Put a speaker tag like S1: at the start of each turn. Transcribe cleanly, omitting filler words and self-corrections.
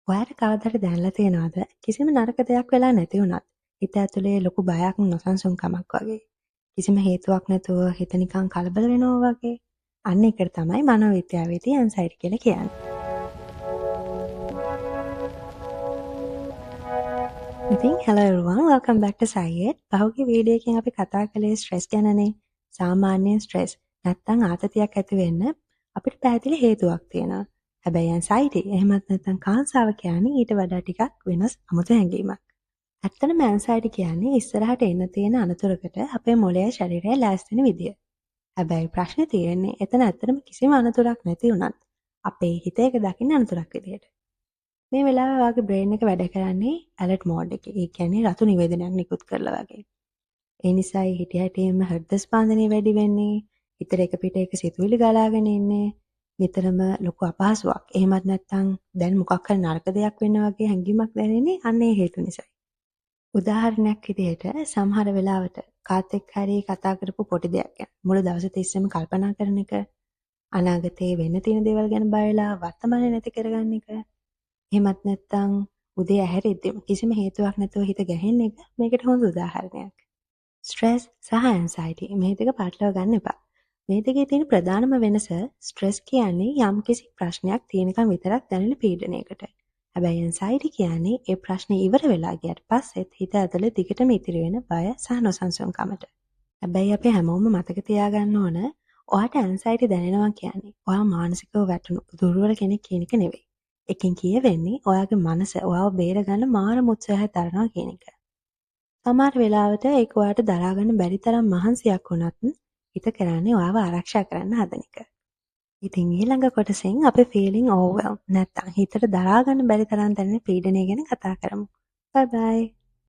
S1: ඔයාට කවදා හරි දැනලා තියෙනවද කිසිම නරක දෙයක් වෙලා නැති වුණත් හිත ඇතුලේ ලොකු බයක් නොසන්සුන්කමක් වගේ කිසිම හේතුවක් නැතුව හිත නිකන් කලබල වෙනවා වගේ? අන්න ඒකට තමයි මනෝවිද්‍යාවේදී ඇන්සයිටි කියලා කියන්නේ. ඉතින් hello everyone, welcome back to Sayed. පහුගිය වීඩියෝ එකෙන් අපි කතා කළේ ස්ට්‍රෙස් ගැනනේ. සාමාන්‍යයෙන් ස්ට්‍රෙස් නැත්තම් ආතතියක් ඇති වෙන්න අපිට පැහැදිලි හේතුවක් තියෙනවා. හැබැයි ඇන්සයිටි එහෙමත් නැත්නම් කාංසාව කියන්නේ ඊට වඩා ටිකක් වෙනස් අමුතු හැඟීමක්. ඇත්තටම ඇන්සයිටි කියන්නේ ඉස්සරහට එන්න තියෙන අනතුරකට අපේ මොළය ශරීරය ලෑස්ති වෙන විදිය. හැබැයි ප්‍රශ්නේ තියෙන්නේ එතන ඇත්තටම කිසිම අනතුරක් නැති වුණත් අපේ හිත ඒක දකින්න අනතුරක් විදියට. මේ වෙලාවේ ඔයාගේ බ්‍රේන් එක වැඩ කරන්නේ ඇලර්ට් මෝඩ් එකේ. ඒ කියන්නේ රතු නිවේදනයක් නිකුත් කරලා වගේ. ඒ නිසායි හිටි හැටියෙම හෘද ස්පන්දනය වැඩි වෙන්නේ, හිතට එක පිට එක සිතුවිලි ගලාගෙන එන්නේ, නිතරම ලොකු අපහසුයක්. එහෙමත් නැත්නම් දැන් මොකක් හරි නරක දෙයක් වෙන්න වගේ හැඟීමක් දැනෙන්නේ අන්න ඒ හේතු නිසායි. උදාහරණයක් විදිහට සමහර වෙලාවට කාත් එක්ක හරි කතා කරපු පොඩි දෙයක් ගැන මුළු දවස තිස්සෙම කල්පනා කරන එක, අනාගතේ වෙන්න තියෙන දේවල් ගැන බය වෙලා වර්තමානය නැති කරගන්න එක, එහෙමත් නැත්නම් උදේ ඇහැරෙද්දිම කිසිම හේතුවක් නැතුව හිත ගැහෙන එක මේකට හොඳ උදාහරණයක්. ස්ට්‍රෙස් සහ ඇන්සයිටි මේ දෙක පටලවා ගන්න එපා. මේ දෙකේ තියෙන ප්‍රධානම වෙනස ස්ට්‍රෙස් කියන්නේ යම්කිසි ප්‍රශ්නයක් තියෙනකම් විතරක් දැනෙන පීඩනයකට. හැබැයි ඇන්සයිටි කියන්නේ ඒ ප්‍රශ්නේ ඉවර වෙලා ගියාට පස්සෙත් හිත ඇතුලේ දිගටම ඉතිරි වෙන බය සහ නොසන්සුන්කමට. හැබැයි අපි හැමෝම මතක තියාගන්න ඕන ඔයාට ඇන්සයිටි දැනෙනවා කියන්නේ ඔයා මානසිකව වැටුණු දුර්වල කෙනෙක් කියන එක නෙවෙයි. එකෙන් කියවෙන්නේ ඔයාගේ මනස ඔයාව බේරගන්න මාරම උත්සාහයක් දරනවා කියන එක. සමහර වෙලාවට ඒක ඔයාට දරා ගන්න බැරි තරම් මහන්සියක් වුණත් හිත කරන්නේ ඔයාව ආරක්ෂා කරන්න හදන එක. ඉතින් ඊළඟ කොටසෙන් අපි feeling overwhelmed නැත්තම් හිතට දරා ගන්න බැරි තරම් දැනෙන පීඩනය ගැන කතා කරමු. Bye bye.